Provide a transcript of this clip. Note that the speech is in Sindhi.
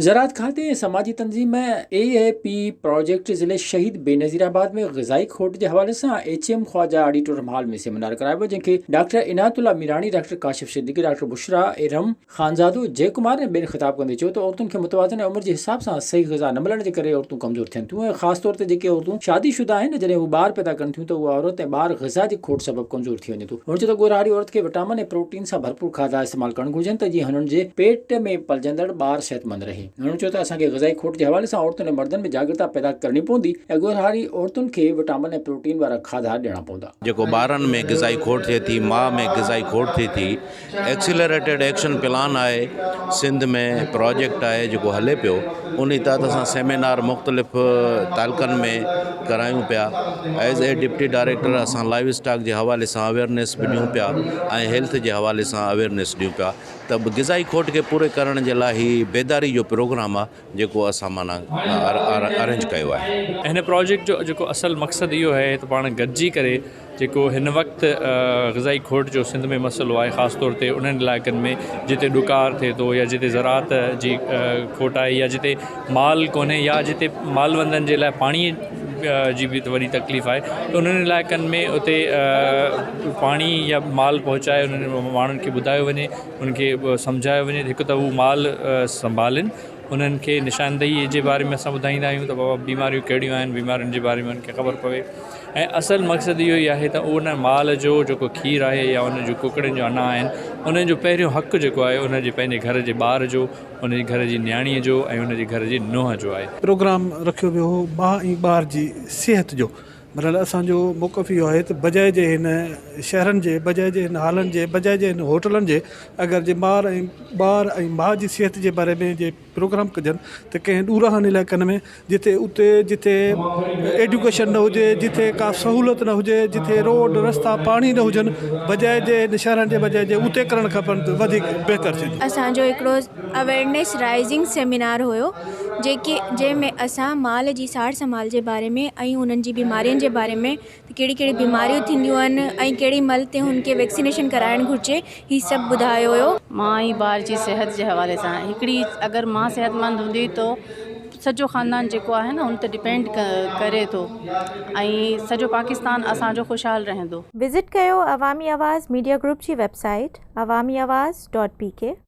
زراعت کاتي ۽ سماجي تنظيم اي اي پي پراجيڪٽ ضلعي شهيد بينظير آباد ۾ غذائي کوٽ جي حوالي سان H M Khawaja auditorium hall ۾ seminar ڪرايو ويو جنهن کي doctor Inayat Ullah Mirani, doctor Kashif Siddiqui, doctor Bushra Iram Khanzado, Jai Kumar ۽ ٻين خطاب ڪندي چيو ته عورتن کي متوازن ۽ عمر جي حساب سان صحيح غذا نه ملڻ جي ڪري عورتون ڪمزور ٿين ٿيون ۽ خاص طور تي جيڪي عورتون شادي شده آهن جڏهن هو ٻار پيدا ڪن ٿيون ته اها عورت ۽ ٻار غذا جي کوٽ سبب ڪمزور ٿي وڃي ٿو. هن چيو ته ڳورهاري عورت کي وٽامن ۽ پروٽين سان ڀرپور کاڌا استعمال ڪرڻ گهرجن ته جيئن هنن جي پيٽ ۾ پلجندڙ ٻار صحتمند رهي. هن چيو ته اسان کي غذائي کوٽ جي حوالي سان عورتن ۽ مردن ۾ جاڳرتا پيدا ڪرڻي پوندي ۽ ڳورهاري عورتن کي وٽامن ۽ پروٽين وارا کاڌا ڏيڻا پوندا. جيڪو ٻارن ۾ غذائي کوٽ ٿئي ٿي، ماء ۾ غذائي کوٽ ٿئي ٿي، ايڪسيلريٽيڊ ايڪشن پلان آهي سنڌ ۾ پراجيڪٽ آهي جيڪو هلي پيو انهي تحت اسان سيمينار مختلف تعلقن ۾ ڪرايون پيا ايز اي ڊپٽي ڊائريڪٽر اسان لائيو اسٽاڪ جي حوالي سان اويئرنيس به ڏيون پيا ۽ هيلٿ جي حوالي سان اويئرنيس ڏيون پيا ته غذائي کوٽ کي پوري ڪرڻ جي لاء هي بيداري جو پروگرام آهي جيڪو اسان معنيٰ ارينج ڪيو آهي. هن پراجيڪٽ جو جيڪو اصل مقصد اهو آهي ته پاڻ گڏجي ڪري جيڪو هن وقت غذائي کوٽ جو سنڌ ۾ مسئلو آهي خاص طور تي انهن علائقن ۾ جتي ڏڪار ٿئي ٿو يا جتي زراعت جي کوٽ آهي يا جتي مال ڪونهي يا جتي مالوندن جي لاء پاڻي جي به وڏي تڪليف آهي ته انهن علائقن ۾ اتي پاڻي يا مال پهچائي انهن ماڻهن کي ٻڌايو وڃي انهن کي سمجهايو وڃي ته هڪ ته هو مال سنڀالين انهن کي نشاندهي جي باري ۾ اسان ٻڌائيندا آهيون ته بابا بيماريون ڪهڙيون آهن بيمارين جي باري ۾ انهن کي خبر پوي ۽ اصل مقصد اهو ئي آهي ته ان مال جو جيڪو کير آهي يا ان جو ڪڪڙين جو انا آهن انهن جو پهريون حق جيڪو آهي ان جي پنهنجي گهر جي ٻار جو ان جي گهر جي نياڻي جو ۽ ان جي گهر جي نونهن جو آهي. پروگرام رکيو ويو هو ماء ۽ ٻار جي صحت جو بھرحال اسان جو موقف اهو آهي ته بجاء جي هن شهرن جي بجاء جي هن هالن جي بجاء جي هن هوٽلن جي اگر جي مار ۽ ٻار ۽ ماء جي صحت جي باري ۾ جي پروگرام ڪجن ته ڪنهن ڏوراهن علائقن ۾ جتي اتي جتي ايڊيوڪيشن نه هجي جتي ڪا سهولت نه هجي جتي روڊ رستا پاڻي نه هجن بجاء جي هن شهرن جي بجاء جي اتي ڪرڻ کپن ته وڌيڪ بهتر ٿيندو. اسان جو هڪڙو اويرنيس رائزنگ سيمينار هيو جيڪي جنهن ۾ اسان مال جي سار سنڀال جي باري ۾ ۽ انهن جي بيمارين جي باري ۾ ته ڪهڙي ڪهڙي بيماريون ٿينديون آهن ۽ ڪهڙي مهل تي هن کي ويڪسينيشن ڪرائڻ گهرجي هي سڀ ٻڌايو ويو. ماء ۽ ٻار جي صحت جي حوالي سان هڪڙي اگر ماء صحت مند هوندي تو سڄو خاندان جيڪو آهي نه ان تي ڊپينڊ ڪري ٿو ۽ سڄو پاڪستان اسان جو خوشحال رهندو. وزٽ ڪيو عوامي آواز ميڊيا گروپ جي website Awami Awaz dot P K.